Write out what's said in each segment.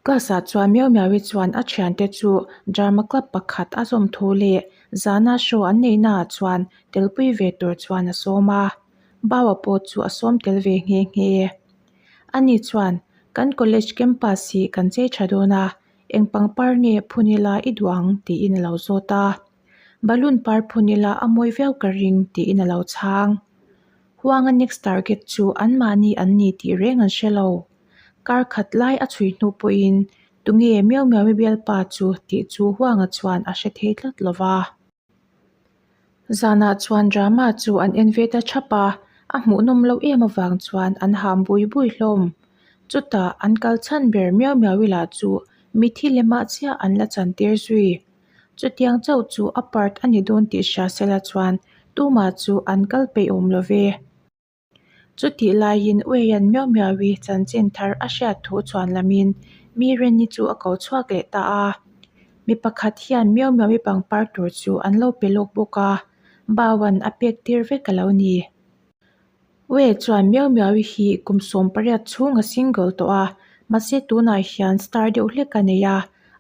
Class-ah chuan Miau Miau-i chuan a thiante chu drama club pakhat a zawm thu leh zana show an neihnaah chuan telpui ve tur chuan a sawm a. Baua pawh chu a sawm tel ve nghe nghe. Ani chuan, Kan college campus hi kan chei tha dawn a, eng pangpar nge phun ila i duh ang? tiin a lo zawt a. Balloon par phun ila a mawi viau ka ring tiin a lo chhang. Huanga next target chu anmahni an ni tih reng an hre lo. Kar khat lai a chhui hnu pawhin tunge Miau Miau-i bialpa chu tih chu Huanga chuan a hre thei tlat lo va. Zanah chuan drama chu an en ve ta thap a, a hmuhnawm loh em avang chuan an ham bui bui hlawm. Chutah an kal chhan ber Miau Miau-i lah chu mithi lemah chiah an la chantir zui. Chutiang chauh chu a part a ni dawn tih hria sela chuan tumah chu an kal peih awm lo ve. Chutih laiin Ueian Miau Miaui chanchin thar a hriat thu chuan lamin mi Renny chu a ko chhuak leh ta a. Mi pakhat hian Miau Miaui pangpar tur chu an lo pe lawk bawk a, Bauan a pek tir vek a lo ni. Uei chuan Miau Miaui hi kum 18 chhung a single tawh a, mahse tunah hian star deuh hlek a nei a,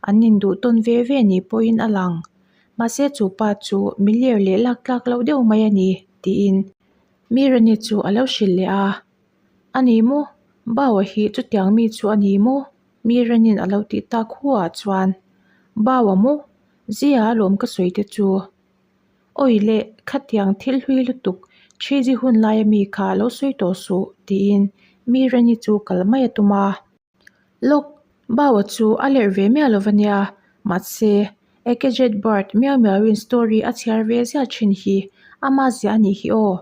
an induh tawn ve ve ni pawhin a lang. Mahse chu pa chu milir leh lak tlak loh deuh mai a ni, tiin Mirani chu a lo hrilh leh a, A ni maw? Baua hi chutiang mi chu a ni maw? Miranin a lo tih tak huah chuan, Baua maw? Zia alawm ka sawi te chu. Awi leh, khatiang thil hlui lutuk Chhizi hun laia mi kha lo sawi tawh suh, tiin Mirani chu kal mai a tum a. Lawk, Baua chu a lerh ve miah lo va nia, mahse, Ekejet Bird miau miauin story a chhiar ve ziah thin hi ama ziah a nih hi aw,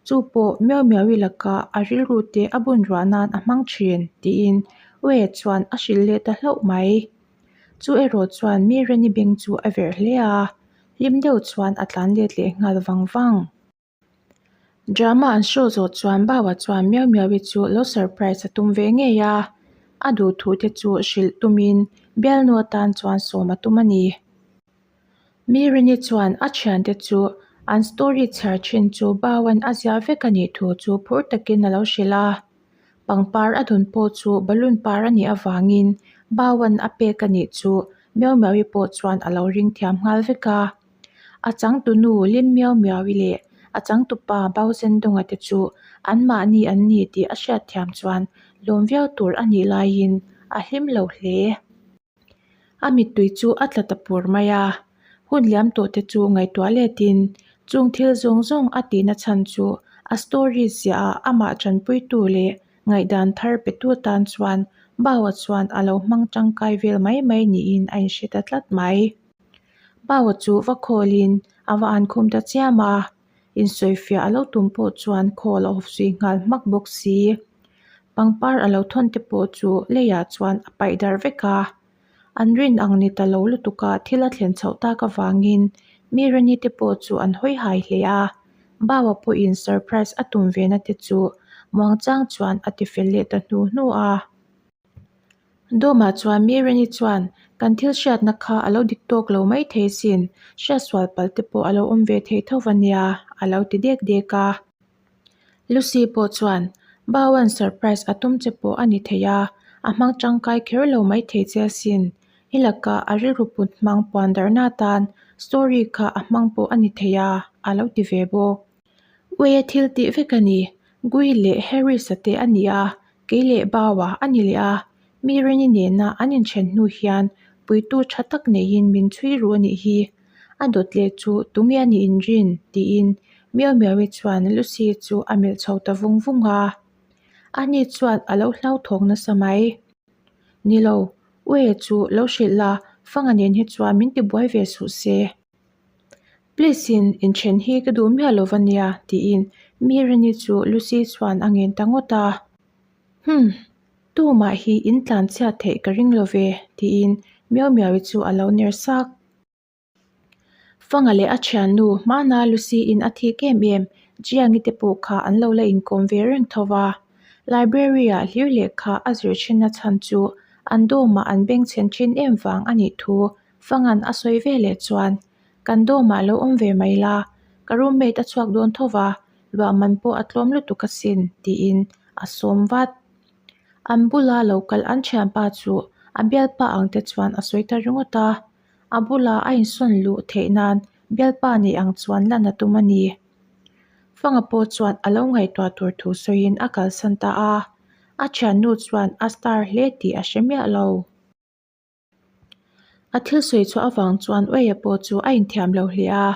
chu pawh miau miaui laka a rilru te a bun ruah nan a hmang thin, tiin Wei chuan a hrilh leh ta hlauh mai. Chu erawh chuan mi Reni beng chu a verh hle a, hlim deuh chuan a tlan let leh nghal vang vang. Drama an show zawh chuan Baua chuan Miau Miaui chu lo surprise a tum ve ngei a, a duh thu te chu hrilh tumin bialnu atan chuan sawm a tum a ni. Mirini chuan a thiante chu an story chhiar thin chu Baua'n a ziah vek a nih thu chu phur takin a lo hrilh a, pangpar a dun pawh chu balloon par a nih avangin Baua'n a pek a nih chu Miau Miaui pawh chuan a lo ring thiam nghal vek a. A changtunu Lim Miau Miaui leh a changtupa Bao Zendonga te chu anmahni an ni tih a hriat thiam chuan lawm viau tur a nih laiin a hlim lo hle. A mittui chu a tla ta pur mai a, hun liam tawh te chu ngaihtuah letin chung thil zawng zawng a tihna chhan chu a story ziah ah amah tanpuitu leh ngaihdan thar petu tan chuan Bao-a chuan a lo hmang tangkai vel mai mai niin a inhre ta tlat mai. Baua chu va khawlin a va an khum ta chiam a, insawifiah a lo tum pawh chuan khawl a awp zui nghal hmak bawk si. Pangpar a lo thawn te pawh chu leiah chuan a paih darh vek a, an rin ang ni ta lo lutuka thil a thlen chhoh tak avangin mi Reni te pawh chu an hawi hai hle a, Baua pawhin surprise a tum ve na te chu muangchang chuan a tifel leh ta hnu hnu a. Dawmah chuan Mireni chuan kan thil hriatna kha a lo dik tawk lo mai thei sin, hriatsual palh te pawh a lo awm ve thei tho va nia, a lo ti dek dek a. Lucy pawh chuan Bauan surprise a tum che pawh a ni thei a, a hmang tangkai kher lo mai thei che asin. I lakah a rilru put hmang puan darhna atan story kha a hmang pawh a ni thei a, a lo ti ve bawk. Uia thil tih vek a ni, Gui leh Harris-a te a ni a, kei leh Baua a ni leh a, mi Reni nena an inthen hnu hian puitu tha tak neiin min chhui ru a nih hi. A dawt leh chu tunge a nih inrin? tiin Miau Miaui chuan Lucy chu a melh chho ta vung vung a. Ani chuan a lo hlauthawng nasa mai. Ni lo, Uia chu lo hrilh la, Fanga nen hi chuan min tibuai ve suh se. Please in inthen hi ka duh miah lo va nia tiin Mirini chu Lucy chuan a ngen ta ngawt a. Humm, tumah hi in tlan chhiat theih ka ring lo ve tiin Miau Miaui chu a lo ner sak. Fanga leh a thiannu hmana Lucy in a thik em em Jiangi te pawh kha an lo la inkawm ve reng tho va. Library ah hlir lehkha a zir thinna chhan chu an dawmah an bengchhen thin em vang a nih thu Fangan a sawi ve leh chuan, Kan dawmah lo awm ve mai la, ka roommate a chhuak dawn tho va, luah man pawh a tlawm lutuk asin, tiin a sawm vat. An bula lo kal an thianpa chu A bialpa ang te chuan a sawi ta ringawt a, a bula a insawn luh theih nan bialpa nei ang chuan lan a tum a ni. Fanga pawh chuan a lo ngaihtuah tur thu sawiin a kalsan ta a, a thiannu chuan a star hle tih a hre miah lo. A thil sawi chhuah avang chuan Ueia pawh chu a inthiam lo hle a,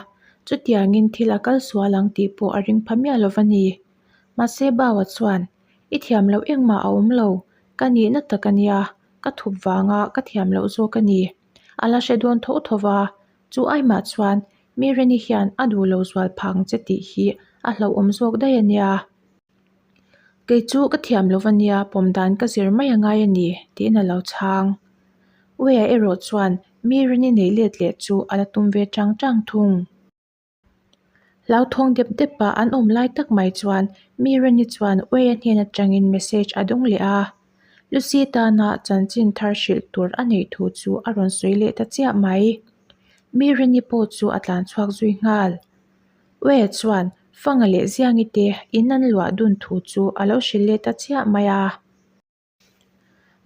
chutiangin thil a kal sual ang tih pawh a ring pha miah lo va ni. Mahse Baua chuan, I thiam loh engmah a awm lo, ka nihna tak a nia, ka thup vanga ka thiam loh zawk a ni. A la hre dawn tho tho va, chu aimah chuan mi Reni hian a duh lo zual phang che tih hi a hlauhawm zawk daih a nia. Kei chu ka thiam lo va nia, pawm dan ka zir mai a ngai a ni, tiin a lo chhang. Uia erawh chuan mi Reni nei let leh chu a la tum ve chang chang thung. Hlauthawng dep dep a an awm lai tak mai chuan mi Reni chuan Uia hnen atangin message a dawng leh a. Lucy tana chanchin thar hrilh tur a neih thu chu a rawn sawi leh ta chiah mai. Mi Reni pawh chu a tlan chhuak zui nghal. Uia chuan Fanga leh Ziangi te in an luah dun thu chu a lo hrilh leh ta chiah mai a.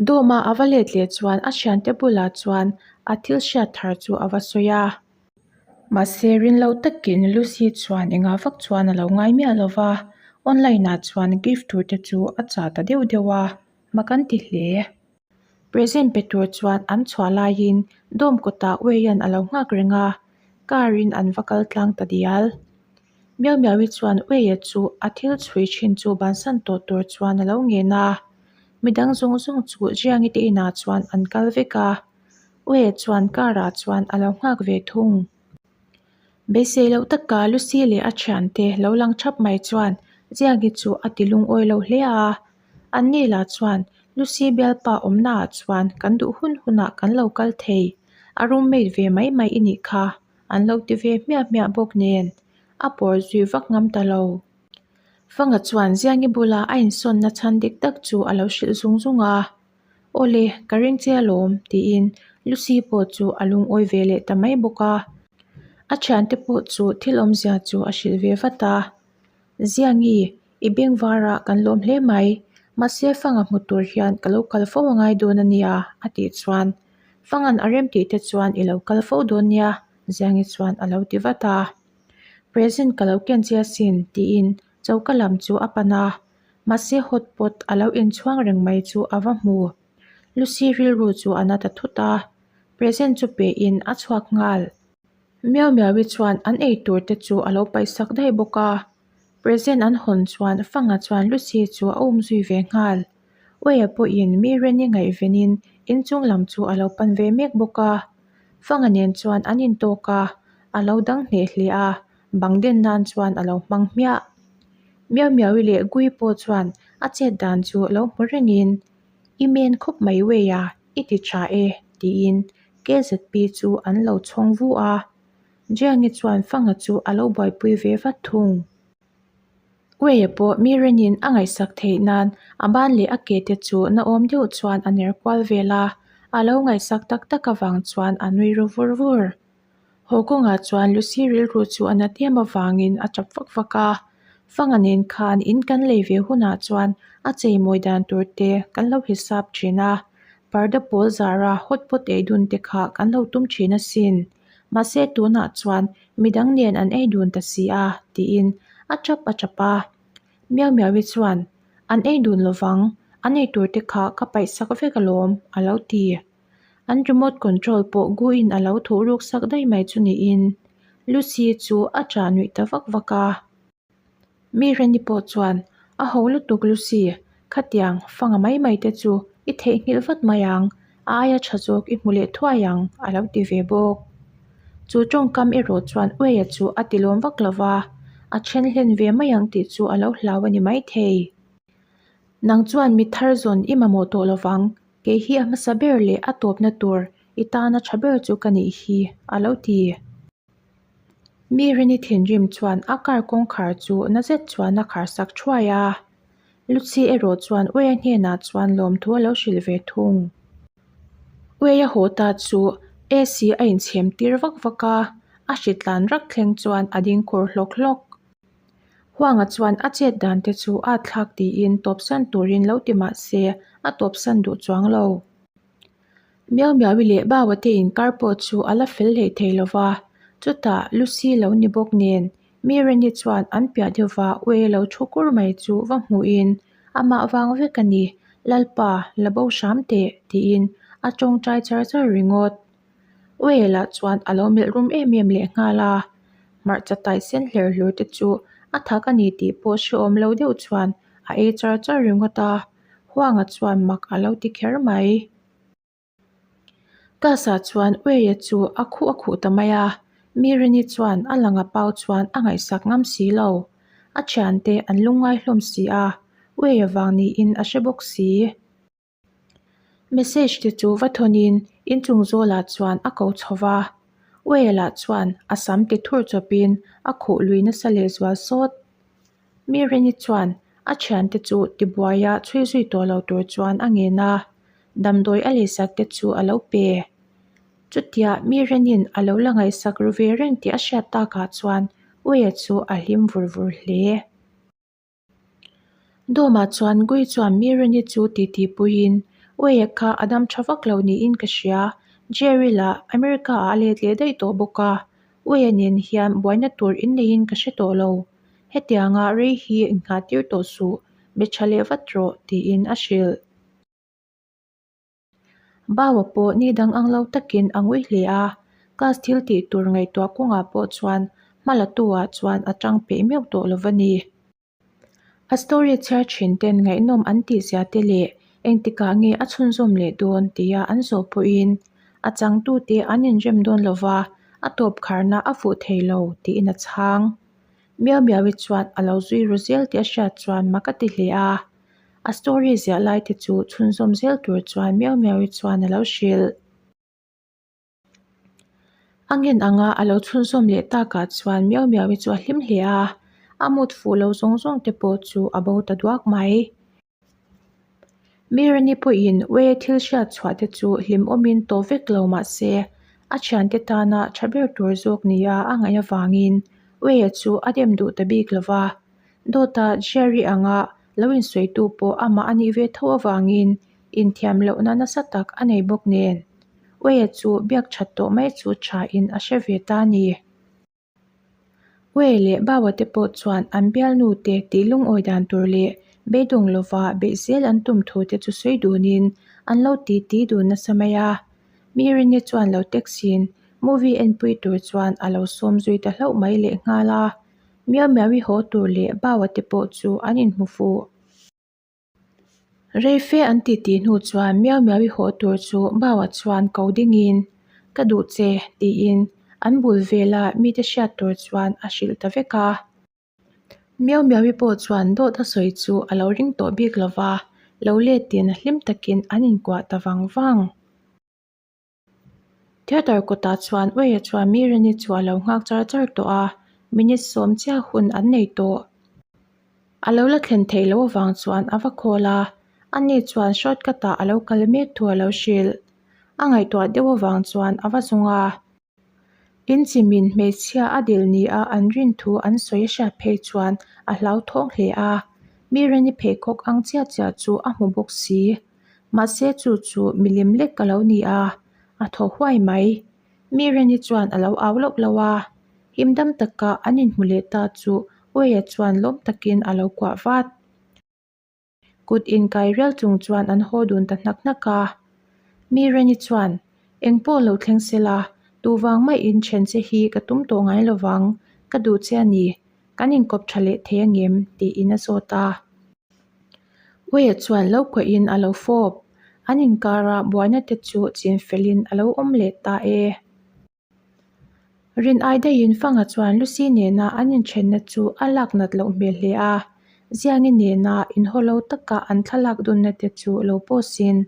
Dawma a va let leh chuan a thiante bulah chuan a thil hriat thar chu a va sawi a. Mahse rin loh takin Lucy chuan engah vak chuan a lo ngai miah lo va, online ah chuan gift tur te chu a chah ta deuh deuh a, mak an ti hle. Present pe tur chuan an chhuah laiin dawm kawtah Wei-a'n a lo nghak reng a, car in an va kal tlang ta dial. Miau Miau-i chuan Wei-a chu a thil chhui thin chu bansan tawh tur chuan a lo ngen a, midang zawng zawng chu Jiang-i te inah chuan an kal vek a, Wei-a chuan car ah chuan a lo nghak ve thung. Beisei loh taka Lucy leh a thiante lo lang thap mai chuan Jiang-i chu a ti lungawi lo hle a, Anni lah chuan Lucy bialpa awmnaah chuan kan duh hun hunah kan lo kal thei, a roommate ve mai mai i nih kha, an lo ti ve hmiah hmiah bawk nen, a pawr zui vak ngam ta lo. Fanga chuan Ziangi bula a insawnna chhan dik tak chu a lo hrilh zung zung a, Awle, ka ring che alawm, tiin Lucy pawh chu a lungawi ve leh ta mai bawk a. A thiante pawh chu thil awmzia chu a hrilh ve vat a. Ziangi, i bengvarah kan lawm hle mai, mahse Fanga hmu tur hian ka lo kal fo angai dawn a nia, a tih chuan Fanga'n a rem tih te chuan i lo kal fo dawn nia, Ziangi chuan a lo ti vat a. Present ka lo ken che asin, tiin choka lam chu a pan a, mahse hot pot a lo inchhuang reng mai chu a va hmu. Lucy rilru chu a na ta thut a, present chu pein a chhuak nghal. Miau Miau-i chuan an ei tur te chu a lo paihsak daih bawk a. Present an hawn chuan Fanga chuan Lucy chu a um zui ve nghal. Uia pawhin mi Reni ngaihvenin inchung lam chu a lo pan ve mek bawk a. Fanga nen chuan an intawk a, a lo dang hneh hle a, bang den nan chuan a lo hmang hmiah. Miau Miau-i leh Gui pawh chuan a chet dan chu lo hmu rengin, I men khawp mai Uia, i ti tha e, tiin KZP chu an lo chhawng vu a, Jiangi chuan Fanga chu a lo buaipui ve vat thung. Ueia pawh mi Renin a ngaihsak theih nan a ban leh a ke te chu naawm deuh chuan a ner kual vel a, a lo ngaihsak tak tak avang chuan a nui ru vur vur. Haw kawngah chuan Lucy rilru chu a nat em avangin a tap vak vak a, Fanga nen khan in kan lei ve hunah chuan a cheimawi dan tur te kan lo hisap thin a, Parda pawl zara hot pot ei dun te kha kan lo tum thin asin. Mahse tunah chuan midang nen an ei dun ta si a, tiin a tap a tap a. Miau Miau-i chuan, An ei dun lovang, an ei tur te kha ka paih sak vek alawm, a lo ti. An remote control pawh Gu-in a lo thuh ruk sak daih mai chu niin Lucy chu a ṭah nuih ta vak vak a. Mi Reni pawh chuan, A ho lutuk Lucy, khatiang fanga mai mai te chu i theihnghilh vat mai ang, a aia tha zawk i hmu leh thuai ang, a lo ti ve bawk. Chu tawngkam erawh chuan Ueia chu a ti lawm vak lo va, a then hlen ve mai ang tih chu a lo hlau a ni maithei. Nang chuan mi thar zawn i mamawh tawh lo vang, kei hi a hmasa ber leh a tawpna tur i tana tha ber chu ka nih hi, a lo ti. Mi Rini thinrim chuan a car kawngkhar chu na zet chuan a khar sak thuai a, Lucy erawh chuan Ueia hnenah chuan lawmthu a lo hrilh ve thung. Ueia haw ta chu AC a inchhem tir vak vak a, a hritlan rak thleng chuan a ding khur hlawk hlawk. Huanga chuan a chet dan te chu a thlak tiin tawpsan turin lo ti mah se a tawpsan duh chuang lo. Miau Miaui leh Baua te inkar pawh chu a la fel hlei thei lo va, chutah Lucy lo ni bawk nen Mireni chuan an piah deuhva Uei lo thu kur mai chu va hmuhin amah vang vek a ni, Lalpa, la bo hram teh tiin a tawngtai char char ringawt. Uei lah chuan a lo melh rum em em leh nghal a, hmarcha tai sen hler hlur te chu a thak a ni tih pawh hrehawm lo deuh chuan a ei char char ringawt a, Huanga chuan mak a lo ti kher mai. Class-ah chuan Ueia chu a khuh a khuh ta mai a, Mirini chuan a langa pau chuan a ngaihsak ngam si lo. A thiante an lungngai hlawm si a, Ueia vang niin a hre bawk si. Message te chu va thawnin inchung zawlah chuan a ko chho va, Ueia lah chuan a sam ti thur chawpin a khuh lui nasa lehzual sawt. Mirini chuan a thiante chu tibuaia chhui zui tawh lo tur chuan a ngen a, damdawi a leisak te chu a lo pe. Chutia Mireni'n a lo la ngaihsak ru ve reng tih a hriat takah chuan Uia chu a hlim vur vur hle. Dawmah chuan Gui chuan Mireni chu titi puiin, Uia kha a dam tha vak lo niin ka hria, Jerry lah America ah a let leh daih tawh bawk a, Uia nen hian buaina tur inneiin ka hre tawh lo. Hetianga rei hi inngah tir tawh suh, be tha leh vat rawh, tiin a hrilh. Baua pawh ni dang ang lo takin a ngui hle a, class thil tih tur ngaihtuah kawngah pawh chuan hma la tu ah chuan a tang peih meuh tawh lo va ni. A story chhiar thin ten ngaihnawm an tih zia te leh engtikah nge a chhunzawm leh dawn tia an zawh pawhin a changtute an inrem dawn lo va, a tawp kharna a fuh thei lo tiin a chhang. Miau Miaui chuan a lo zui ru zel tih a hriat chuan mak a ti hle a, a story ziah lai te chu chhunzawm zel tur chuan Miau Miaui chuan a lo hrilh. A ngen anga a lo chhunzawm leh takah chuan Miau Miaui chu a hlim hle a, a mut fuh lo zawng zawng te pawh chu a bo ta duak mai. Mirani pawhin Way thil hriat chhuah te chu hlimawmin tawh vek lo mah se, a thiante tana tha ber tur zawk nia a ngaih avangin Way chu a dem duh ta bik lo va. Dawta Jerry anga lo insawitu pawh amah a nih ve tho avangin inthiam lohna nasa tak a nei bawk nen, Way chu biak that tawh mai chu thain a hre ve ta a ni. Uei leh Baua te pawh chuan an bialnu te tih lungawi dan tur leh beidawng lova beih zel an tum thu te chu sawi dunin an lo ti ti dun nasa mai a. Mirini chuan lo taxi-in movie enpui tur chuan a lo sawm zui ta hlauh mai lehnghal a. Miau Miaui haw tur leh Baua te pawh chu an inhmu fuh. Rei fe an ti tih hnu chuan Miau Miau-i haw tur chu Baua chuan ko dingin, Ka duh che, tiin an bul vela mite hriat tur chuan a hrilh ta vek a. Miau Miau-i pawh chuan dawt a sawi chu a lo ring tawh bik lo va, lo letin hlim takin an inkuah ta vang vang. Theatre kawtah chuan Ueia chuan Mirani chu a lo nghak char char tawh a, minute sawm chiah hun an nei tawh. A lo la thlen theih loh avang chuan a va call a, ani chuan shortcut ah a lo kal mek thu a lo hrilh. A ngaihtuah deuh avang chuan a va zawng a. Inchimin hmeichhia a dil nia an rin thu an sawi a hriat phei chuan a hlauthawng hle a, Mirani pheikhawk ang chiah chiah chu a hmu bawk si. Mahse chu chu milim lek ka lo ni a, a thaw huai mai. Mireni chuan a lo au loh loh a, himdam taka an inhmu leh ta chu Ueia chuan lawm takin a lo kuah vat. Kut inkai rial chung chuan an haw dun ta hnak hnak a. Mireni chuan, Engpawh lo thleng sela, tuvang maiin then che hi ka tum tawh ngai lovang, ka duh che a ni, kan inkawp tha leh thei angem? tiin a zawt a. Uia chuan lo kuahin a lo fawp. An inkara buaina te chu chin felin a lo awm leh ta e. Rin ai daihin Fanga chuan Lucy nena an inthenna chu a lak nat loh hmel hle a. Ziangi nena inhaw lo taka an thlalak dunna te chu lo post-in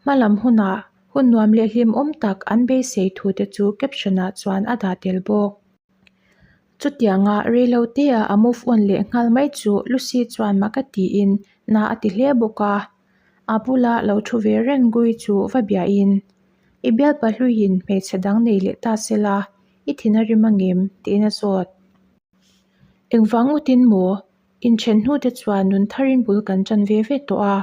hma lam hunah hun nuam leh hlimawm tak an beisei thu te chu caption-ah chuan a dah tel bawk. Chutianga reilotea a move on leh nghal mai chu Lucy chuan mak a tiin na a ti hle bawk a. A bula lo thu ve reng Gui chu va biahin, I bialpa hluiin hmeichhe dang nei leh ta se la, i thin a rim angem? tiin a zawt. Engvang ngawtin maw? Inthen hnute chuan nun tharin bul kan tan ve ve tawh a,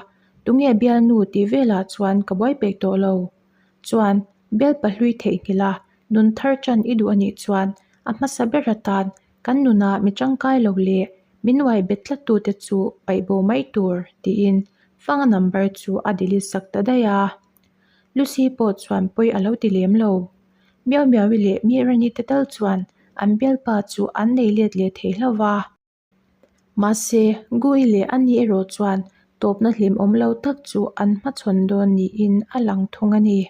Tunge bialnu tih velah chuan ka buai peih tawh lo. Chuan, bialpa hlui theihnghilh a, nun thar chan i duh a nih chuan a hmasa ber atan kan nunah mi tangkai lo leh min uai bet tlat tute chu paih bo mai tur tiin Fanga number chu a delete sak ta daih a. Lucy pawh chuan pawi a lo ti lem lo. Miau Miaui leh Mirani te tal chuan an bialpa chu an nei let leh thei hlauh va. Mahse, Gui leh ani erawh chuan tawpna hlimawm lo tak chu an hmachhawn dawn niin a lang thung a ni.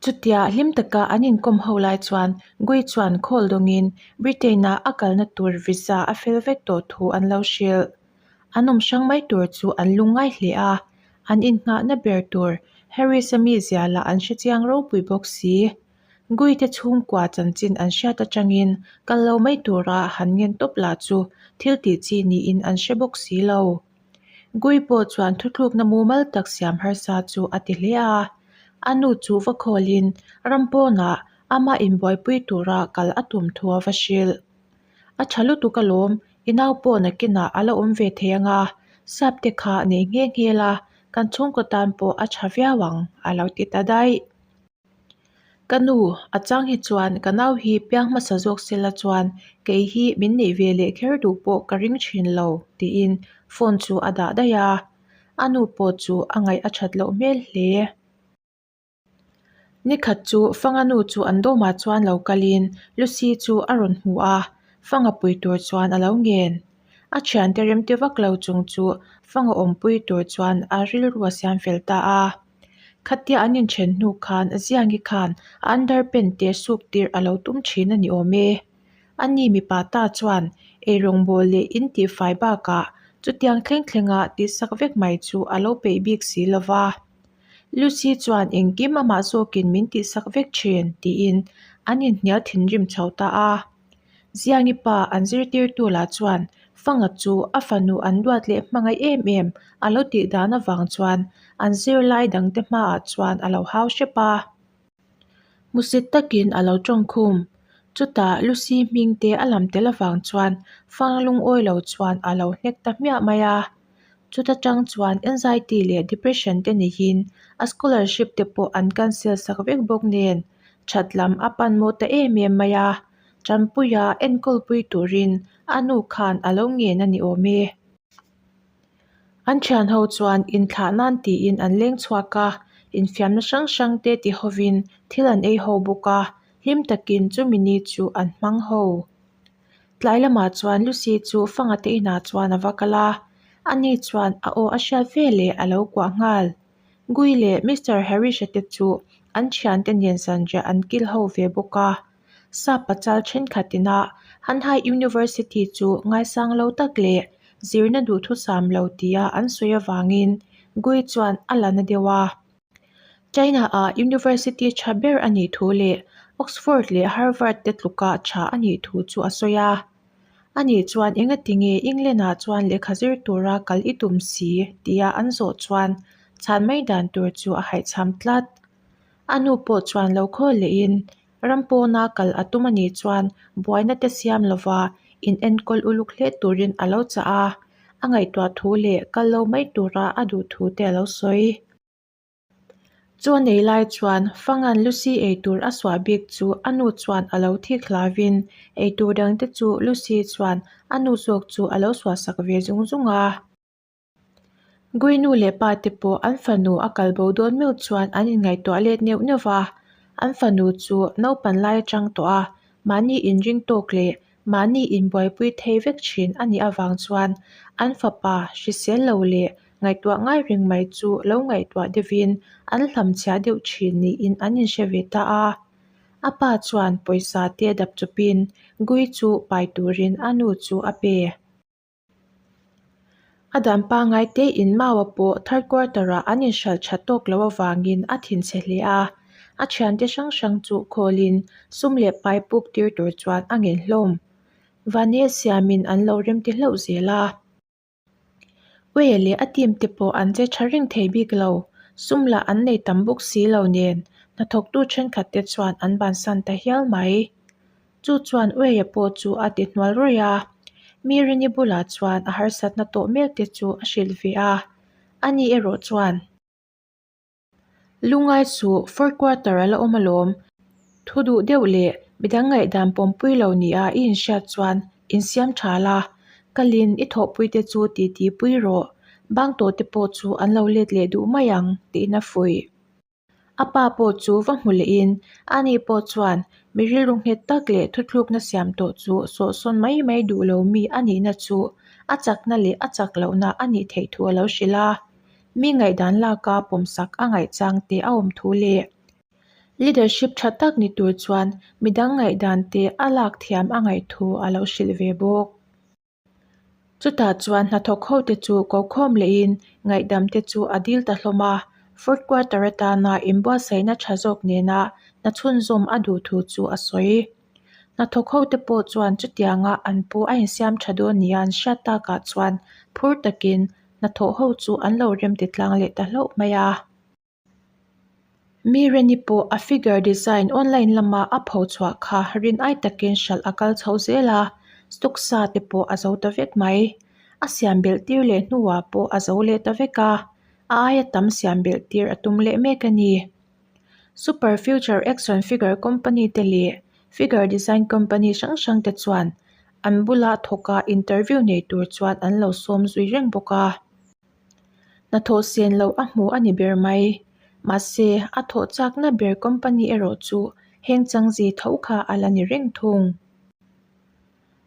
Chutia hlim taka an inkawm ho lai chuan Gui chuan call dawngin Britain-a a kalna tur visa a fel vek tawh thu an lo hrilh. An awm hrang mai tur chu an lungngai hle a, an innghahna ber tur Harris-a mizia lah an hrechiang ropui bawk si. Gui te chhungkua chanchin an hriat atangin kal lo mai tura han ngen tawp lah chu thil tih chi niin an hre bawk si lo. Gui pawh chuan thuthlukna mumal tak siam harsa chu a ti hle a. A nu chu va khawlin ram pawnah amah inbuaipui tura kal a tum thu a va hrilh. A tha lutuk alawm, i nau pawh nakinah a la awm ve thei anga, sap te kha nei nghe nghe la, kan chhungkaw tan pawh a tha viau ang, a lo ti ta daih. Ka nu, a chang hi chuan ka nau hi piang hmasa zawk sela chuan kei hi min neih ve leh kher duh pawh ka ring thin lo, tiin phone chu a dah daih a. A nu pawh chu a ngaih a that loh hmel hle. Nikhat chu Fanga nu chu an dawmah chuan lo kalin Lucy chu a rawn hmu a, Fanga pui tur chuan a lo ngen. A thiante remti vak lo chung chu Fanga awmpui tur chuan a rilru a siam fel ta a. Khatia an inthen hnu khan Ziangi khan a underpant te suk tir a lo tum thin a ni awm e. Ani mipa ta chuan eirawngbawl leh in tihfai bakah chutiang thleng thlenga tihsak vek mai chu a lo peih bik si lo va. Lucy chuan engkim amah zawkin min tihsak vek thin tiin an inhnial thinrim chho ta a. Ziangi pa an zirtirtu lah chuan Fanga chu a fanu an duat leh hmangaih em em a lo tih dan avang chuan an zirlai dangte hmaah chuan a lo hau hrep a. Hmusit takin a lo tawng khum. Chutah Lucy hming te a lam tel avang chuan Fanga lungawi lo chuan a lo hnek ta hmiah mai a. Chuta tang chuan anxiety leh depression te neihin a scholarship te pawh an cancel sak vek bawk nen that lam a pan maw ta em em mai a. Tanpuia enkawlpui turin a nu khan a lo ngen a ni awm e. An thian ho chuan inthlah nan tiin an leng chhuak a, infiamna hrang hrang te ti hovin thil an ei ho bawk a, hlim takin chumi ni chu an hmang ho. Tlai lamah chuan Lucy chu Fanga te inah chuan a va kal a, ani chuan a aw a hriat veleh a lo kuah nghal. Gui leh Mister Harish-a te chu an thiante nen zanriah an kil ho ve bawk a. Sap pachal thenkhat ina Hanhai University chu ngaisang lo tak leh zirna duhthusam lo tia an sawi avangin Gui chuan a la na deuh a. China-ah university tha ber a nih thu leh Oxford leh Harvard te tluka tha a nih thu chu a sawi a. Ani chuan engatinge England-ah chuan lehkha zir tura kal i tum si tia an zawh chuan chhan mai dan tur chu a haihchham tlat. A nu pawh chuan lo khawl lehin ram pawna kal a tum a nih chuan buaina te siam lova in enkawl uluk hle turin a lo chah a, a ngaihtuah thu leh kal lo mai tura a duh thu te a lo sawi. Chaw nei lai chuan Fangan Lucy eitur a suah bik chu a nu chuan a lo thik hlauvin eitur dangte chu Lucy chuan a nu zawk chu a lo suah sak ve zung zung a. Gui nu leh pa te pawh an fanu a kal bo dawn meuh chuan an inngaihtuah let neuh neuh va, an fanu chu naupan lai atang tawh a, mahni inring tawk leh mahni inbuaipui thei vek thin a nih avang chuan an fapa hrisel lo leh ngaihtuah ngai reng mai chu lo ngaihtuah deuhin an hlamchhiah deuh thin niin an inhre ve ta a. A pa chuan pawisa te dap chawpin Gui chu pai turin a nu chu a pe. A dan pangngai tein Maua pawh third quarter-ah an inhralh tha tawk lo avangin a thinchhe hle a, a thiante hrang hrang chu khawlin sum leh pai puk tir tur chuan a ngen hlawm. Vane siamin an lo remti hlauh zel a. Uia leh a team te pawh an che tha reng thei bik lo, sum lah an nei tam bawk si lo nen hnathawktu thenkhat te chuan an bansan ta hial mai. Chu chuan Ueia pawh chu a ti hnual rawih a. Mirini bulah chuan a harsatna tawh mek te chu a hrilh ve a, ani erawh chuan. Lungai suh, fourth quarter a la awm alawm. Thu duh deuh leh midang ngaihdan pawmpui lo nia i inhriat chuan insiam tha la, kalin i thawhpui te chu titi pui rawh, bang tawh te pawh chu an lo let leh duh mai ang tiin a fuih. A pa pawh chu va hmu lehin ani pawh chuan mi rilru nghet tak leh thuthlukna siam tawh chu sawhsawn mai mai duh lo mi a nihna chu a chakna leh a chak lohna a nih theih thu a lo hrilh a. Mi ngaihdan laka pawmsak a ngaihchang te a awm thu leh leadership tha tak ni tur chuan midang ngaihdan te a lak thiam a ngaih thu a lo hrilh ve bawk. Chutah chuan hnathawk ho te chu ko khawm lehin ngaihdam te chu a dil ta hlawm a, fourth quarter atana inbuatsaihna tha zawk nena hna chhunzawm a duh thu chu a sawi. Hnathawk ho te pawh chuan chutianga an pu a insiam tha dawn nia an hriat takah chuan phur takin hnathawh ho chu an lo rem ti tlang leh ta hlauh mai a. Mi Reni pawh a figure design online lama a pho chhuah kha rin ai takin hralh a kal chho zel a, stock sa te pawh a zo ta vek mai. A siam belh tir leh hnuah pawh a zo leh ta vek a, a aia tam siam belh tir a tum leh mek a ni. Super Future Action Figure Company te leh Figure Design Company hrang hrang te chuan an bula thawka interview nei tur chuan an lo sawm zui reng bawk a. Hnathawh sen loh a hmu a ni ber mai. Mahse, a thawh chakna ber company erawh chu heng changzi tho kha a la ni reng thung.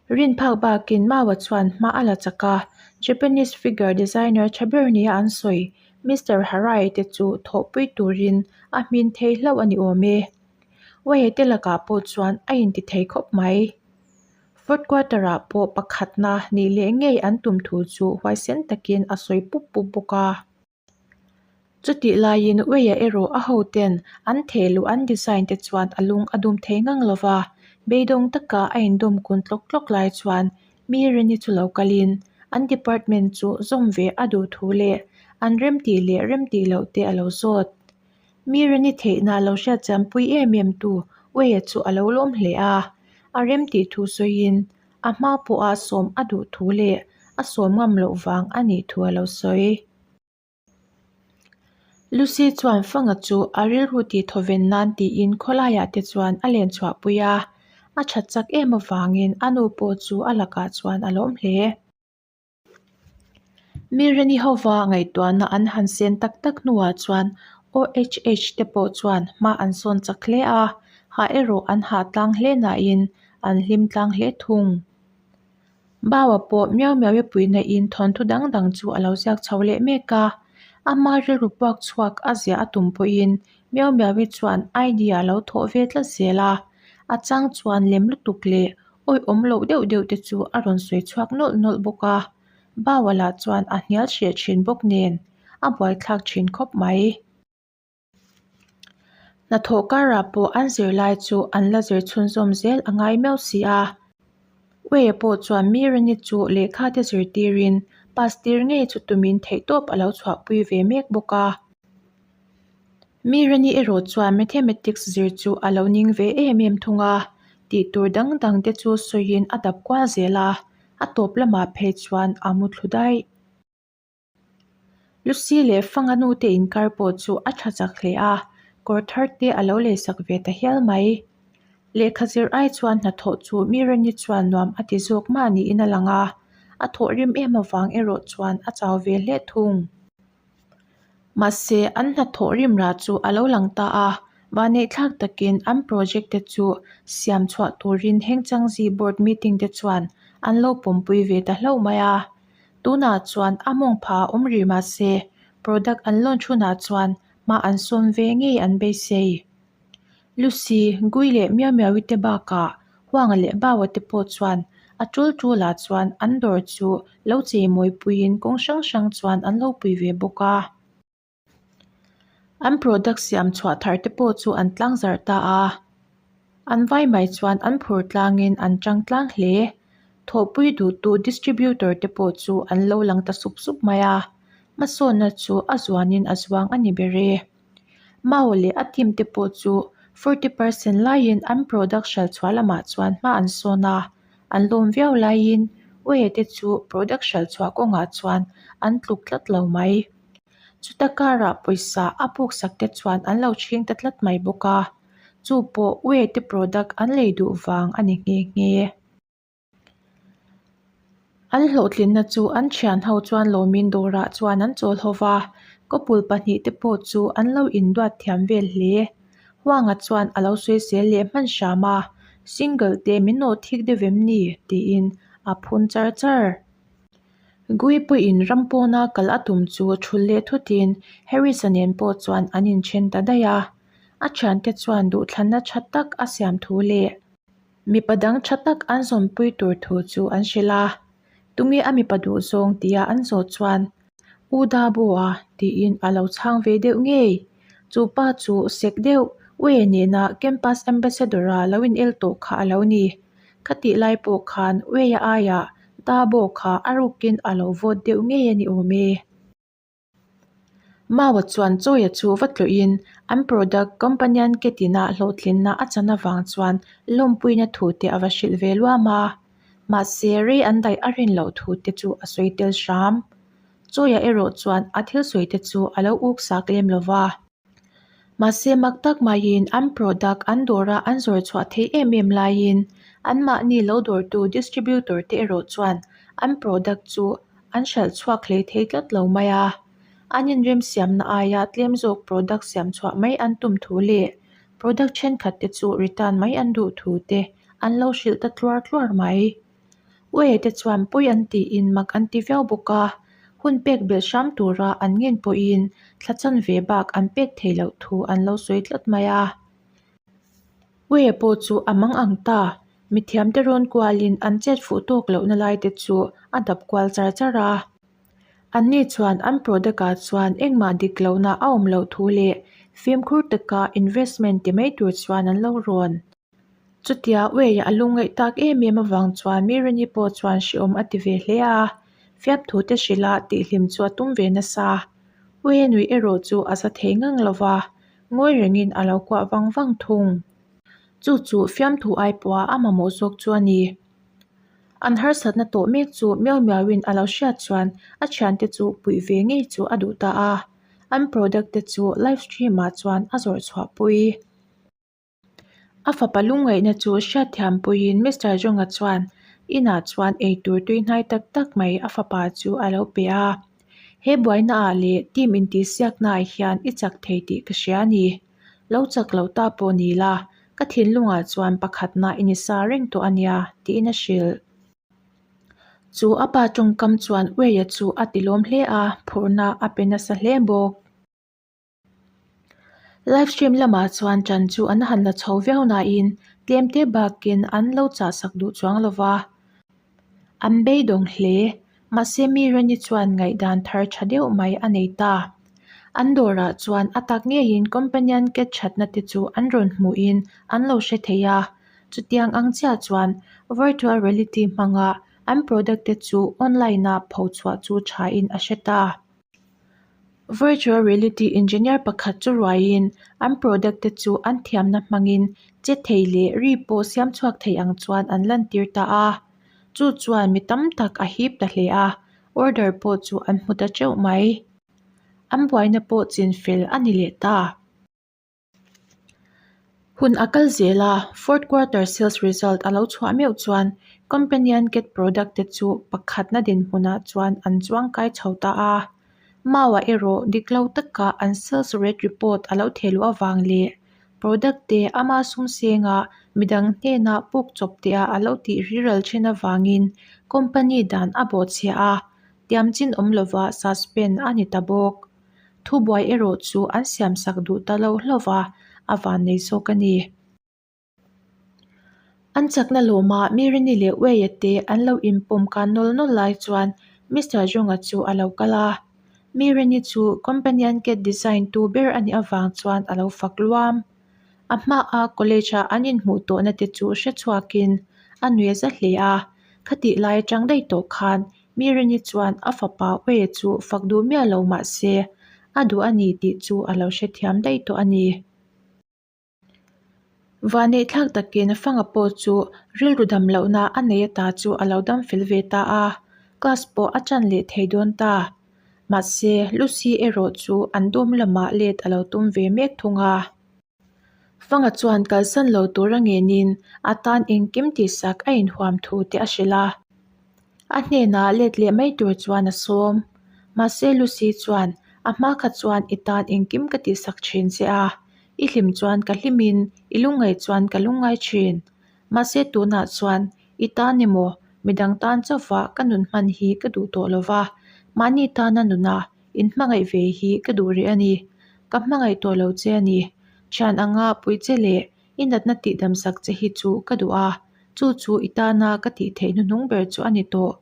Rin phak bakin Maua chuan hma a la chak a, Japanese figure designer tha ber nia an sawi Mister Harai te chu thawhpui turin a hmin thei hlauh a ni awm e. Wei te lakah pawh chuan a inti thei khawp mai. Fourth quarter ah pawh pakhatna nih leh ngei an tum thu chu huaisen takin a sawi pup pup bawk a. Chutih laiin Weia erawh a hoten an theh luh an design te chuan a lung a dum thei ngang lo va, beidawng taka a indawm kun tlawk tlawk lai chuan mi Reni chu lo kalin an department chu zawm ve a duh thu leh an remtih leh remtih loh te a lo zawt. Mi Reni theihna lo hriatchianpui em em tu Weia chu a lo lawm hle a, a remtih thu sawiin a hma pawha sawm a duh thu leh a sawm ngam loh vang a nih thu a lo sawi. Lucy chuan Fanga chu a rilru tih thawven nan tiin khawlaiah te chuan a len chhuahpui a, a that chak em avangin a nu pawh chu a lakah chuan a lawm hle. Mi Reni hova ngaihtuahna an han sen tak tak hnuah chuan OHH te pawh chuan hma an sawn chak hle a, hah erawh an hah tlang hle nain an hlim tlang hle thung. Baua pawh miau miau i puihna in thawnthu dang dang chu a lo ziak chho leh mek a, ama rilru puak chhuak a ziah a tum pawhin miau miau i chuan idea a lo thawh ve tlat zel a, a chang chuan lem lutuk leh awihawm loh deuh deuh te chu a rawn sawi chhuak nawlh nawlh bawk a, Baua lah chuan a hnial hreh thin bawk nen a buaithlak thin khawp mai. Hnathawh karah pawh an zirlai chu an la zir chhunzawm zel a ngai miau si a. Wei pawh chuan mi Rani chu lehkha te zirtirin pass tir ngei chu tumin theihtawp a lo chhuahpui ve mek bawk a. Mi Rani erawh chuan Mathematics zir chu a lo ning ve em em thung a, tih tur dang dang te chu sawiin a dap kual zel a, a tawp lamah phei chuan a mu thlu daih. Lucy leh Fanga nu te inkar pawh chu a tha chak hle a, kawr thar te a lo leisak ve ta hial mai. Lehkha zir ai chuan hnathawh chu Mirani chuan nuam a ti zawk mah niin a lang a, a thawhrim em avang erawh chuan a chau ve hle thung. Mahse, an hnathawh rim rah chu a lo lang ta a, vaneihthlak takin an project te chu siam chhuah turin Hengchangzi board meeting te chuan an lo pawmpui ve ta hlauh mai a. Tunah chuan a mawng pha a awm rih mahse, product an launch hunah chuan hma an sawn ve ngei an beisei. Lucy, Gui leh Miau Miaui te bakah Huanga leh Baua te pawh chuan a tul tulah chuan an dawr chu lo chei mawipuiin kawng hrang hrang chuan an lo pui ve bawk a. An product siam chhuah thar te pawh chu an tlang zarh ta a, an vai mai chuan an phur tlangin an tang tlang hle. Thawhpui duhtu distributor te pawh chu an lo lang ta sup sup mai a, hmasawnna chu a zuanin a zuang a ni ber e. Mao leh a team te pawh chu 40% laiin an product hralh chhuah lamah chuan hma an sawn a, an lawm viau laiin Uaia te chu product hralh chhuah kawngah chuan an tluk tlat lo mai. Chuta karah pawisa a puksak te chuan an lo chhing ta tlat mai bawk a, chu pawh Uaia te product an lei duh vang a ni nghe nghe. An hlawhtlinna chu an thian ho chuan lawmin dawrah chuan an chawl ho va, couple pahnihte pawh chu an lo induat thiam vel hle. Huanga chuan a lo sawisel leh hman hram a, Single te min nawh thik deuh em ni? tiin a phun char char. Gui pawhin ram pawna kal a tum chu thul leh thutin Harris-a nen pawh chuan an inthen ta daih a. A thiante chuan duhthlanna tha tak a siam thu leh Mipa dang tha tak an zawnpui tur thu chu an hrilh a, Tunge a mipa duh zawng tia an zawh chuan U Dabo-a tiin a lo chhang ve deuh ngei. Chu pa chu sek deuh Ue nena Campus Ambassador-a lo inel tawh kha a lo ni. Khatih lai pawh khan Ue-a aiah Dabo kha a rukin a lo vote deuh ngei a ni awm e. Maua chuan Chawia chu va tlawhin an product companion ketina hlawhtlinna a chan avang chuan lawmpuina thu te a va hrilh ve luam a, mahse rei an daih a rin loh thu te chu a sawi tel hram. Chawia erawh chuan a thil sawi te chu a lo uk sak lem lo va. Mahse mak tak maiin an product an dawra an zawr chhuah theih em em laiin anmahni lo dawrtu distributor te erawh chuan an product chu an hralh chhuak hlei thei tlat lo mai a. An inremsiamna aia tlem zawk product siam chhuah mai an tum thu leh product thenkhat te chu return mai an duh thu te an lo hrilh ta tluar tluar mai. Uaia te chuan pawi an tiin mak an ti viau bawk a, hun pek belh hram tura an ngen pawhin thla chanve bak an pek theih loh thu an lo sawi tlat mai a. Uaia pawh chu a mang ang ta, mithiamte rawn kualin an chet fuh tawk lohna lai te chu a dap kual char char a. Anni chuan an product ah chuan engmah dik lohna a awm loh thu leh fimkhur taka investment ti mai tur chuan an lo rawn. Chutia Ueia a lungngaih tak em em avang chuan Mirini pawh chuan hrehawm a ti ve hle a, fiamthu te hrilha tihhlim chu a tum ve nasa. Ueia nui erawh chu a za thei ngang lo va, ngawi rengin a lo kuah vang vang thung. Chu chu fiamthu ai pawha a mamawh zawk chu a ni. An harsatna tawh mek chu miau miauin a lo hriat chuan a thiante chu puih ve ngei chu a duh ta a, an product te chu live stream ah chuan a zawrh chhuah pui. A fapa lungngaihna chu hriatthiam puiin Mister Jonga chuan inah chuan eitur tui hnai tak tak mai a fapa chu a lo pe a. He buaina ah leh team intihsiakna ah hian i chak thei tih ka hria a ni. Lo chak lo ta pawh ni la, ka thinlungah chuan pakhatna i ni sa reng tawh a nia, tiin a hrilh. Chu a pa tawngkam chuan Ueia chu a tilawm hle a, phurhna a pe nasa hle bawk. Live stream lamah chuan ṭan chu an han la chho viau nain tlem te bakin an lo chah sak duh chuang lo va, an beidawng hle. Mahse mi Rani chuan ngaihdan thar ṭha deuh mai a nei ta. An dawrah chuan a tak ngeiin companion cat ṭhatna te chu an rawn hmuhin an lo hre thei a, chutiang ang chiah chuan virtual reality hmanga an product te chu online-a phochhuah chu ṭhain a hre ta. Virtual reality engineer pakhat chu ruaiin an product te chu an thiamna hmangin che thei leh ri pawh siam chhuak thei ang chuan an lantir ta a. Chu chuan mi tam tak a hip ta hle a, order pawh chu an hmu ta teuh mai. An buaina pawh chinfel a ni leh ta. Hun a kal zel a, fourth quarter sales result a lo chhuah meuh chuan companion cat product te chu pakhatna dinhmunah chuan an chuang kai chho ta a. Mau-ah erawh dik lo taka an sales rate report a lo theh luh avang leh product te ama sum senga midang hnena puk chawp teh a lo tih riral thin avangin company dan a bawhchhiah a, tiam chin awm lova suspend a ni ta bawk. Thubuai erawh chu an siamsak duh ta lo hlauh va, a vannei zawk a ni. An chakna lawmah Mirini leh Ueia te an lo inpawm kan nawl nawl lai chuan Mister Jonga chu a lo kal a. Mirini chu Companion Cat design tu ber a nih avang chuan a lo fak luam. A hmaa college-a an inhmuh tawhna te chu hre chhuakin a nui za hle a, khatih lai atang daih tawh khan Mirini chuan a fapa Ueia chu fak duh miah lo mah se, a duh a ni tih chu a lo hrethiam daih tawh a ni. Vaneihthlak takin Fanga pawh chu rilru dam lohna a nei ata chu a lo dam fel ve ta a, class pawh a ṭan leh thei dawn ta. Mahse, Lucy erawh chu an dawm lamah let a lo tum ve mek thung a. Fanga chuan kalsan lo tura ngenin a tan engkim tihsak a inhuam thu te a hrilh a. A hnenah let leh mai tur chuan a sawm. Mahse Lucy chuan a hma kha chuan i tan engkim ka tihsak thin che a, i hlim chuan ka hlimin i lungngaih chuan ka lungngai thin. Mahse tunah chuan i tan emaw midang tan chauhva ka nun hman hi ka duh tawh lova, mahni tana nuna In hmangaih ve hi ka duh rih a ni. Ka hmangaih tawh lo che a ni. Thian anga pui che leh i natna tihdam sak che hi chu ka duh a, chu chu i tana ka tih theih hnuhnung ber chu a ni tawh.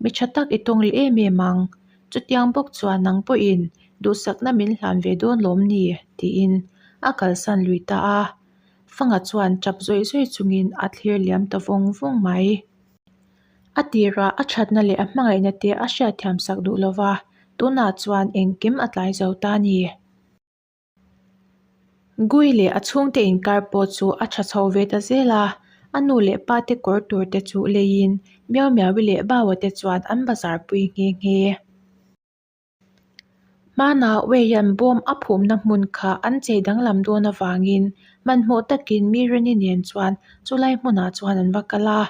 Mi tha tak i tawng leh em em ang. Chutiang bawk chuan nang pawhin duhsakna min hlan ve dawn lawm ni? tiin a kalsan lui ta a. Fanga chuan tap zawih zawih chungin a thlir liam ta vawng vawng mai. A tirah a thatna leh a hmangaihna te a hriatthiam sak duh lo va, tunah chuan engkim a tlai zo ta a ni. Gui leh a chhungte inkar pawh chu a tha chho ve ta zel a, a nu leh pa te kawr tur te chu leiin Miau Miaui leh Baua te chuan an bazar pui nghe nghe. Hmanah Weian bawm a phumna hmun kha an chei danglam dawn avangin hmanhmawh takin Mireni nen chuan chulai hmunah chuan an va kal a.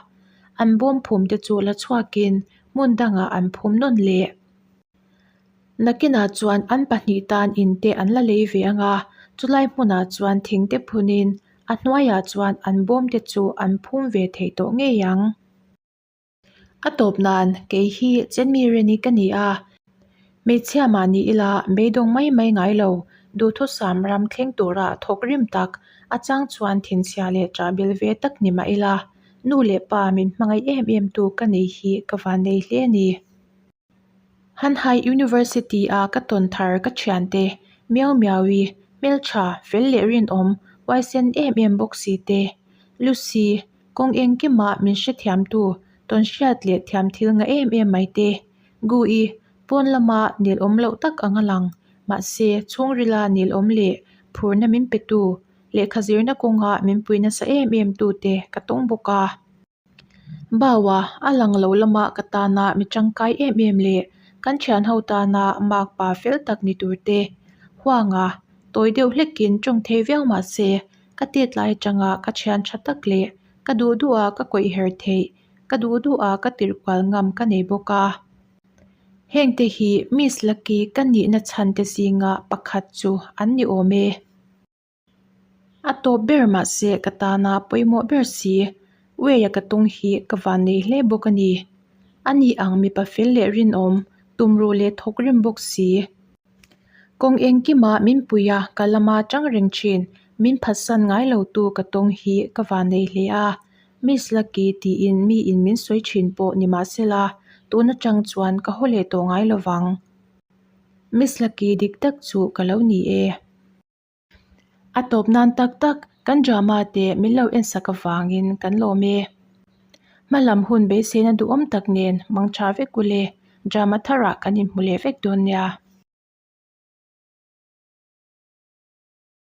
An bawm phum te chu la chhuakin hmun dangah an phum nawn leh. Nakinah chuan an pahnih tan in te an la lei ve ang a, chulai hmunah chuan thing te phunin a hnuaiah chuan an bawm te chu an phum ve thei tawh ngei ang. A tawp nan, kei hi Chenmireni ka ni a, hmeichhia mah ni ila beidawng mai mai ngai lo, duhthusam ram thleng tura thawk rim tak, a chang chuan thinchhia leh ṭahbel ve tak ni mah ila, nu leh pa min hmangaih em em tu ka nei hi ka vannei hle a ni. Hanhai University a ka tawn thar ka thiante, Miau Miaui, hmeltha, fel leh rinawm, huaisen em em bawk si te, Lucy, Kawng engkimah min hrethiamtu, tawnhriat leh thiam thil nga em em mai te. Gu-i, pawn lama nil awm loh tak ang a lang. Mahse, chhungrila nil awm leh phurna min petu, lehkha zirna kawnga min pui nasa em em tu te ka tawng bawk a. Baua, a lang lo lama ka tana mi tangkai em em leh kan thianho tana makpa fel tak ni tur te. Huanga, tawi deuh hlekin tawng thei viau mahse, Ka tet lai atanga ka thian tha tak leh ka duh duh a ka kawih her theih, ka duh duh a ka tirh kual ngam ka nei bawk a. Hengte hi Miss Lucky ka nihna chhan te zinga pakhat chu an ni awm e. A tawp ber mahse ka tana pawimawh ber si, Way-a ka tung hi ka van nei hle bawk a ni. Ani ang mipa fel leh rinawm, tumruh leh thawk rim bawk si. Kawng engkima min pui a, ka lama tang reng thin, min phatsan ngai lo tu ka tawng hi ka van nei hle a, Miss Lucky tiin miin min sawi thin pawh ni mahsela tun atang chuan ka haw leh tawh ngai lovang. Miss Lucky dik tak chu ka lo ni e. A tawp nan tak tak kan drama te min lo en sak avangin kan lawm e. Hmalam hun beiseina duhawm tak nen mang tha vek ule, drama tharah kan inhmu leh vek dawn nia.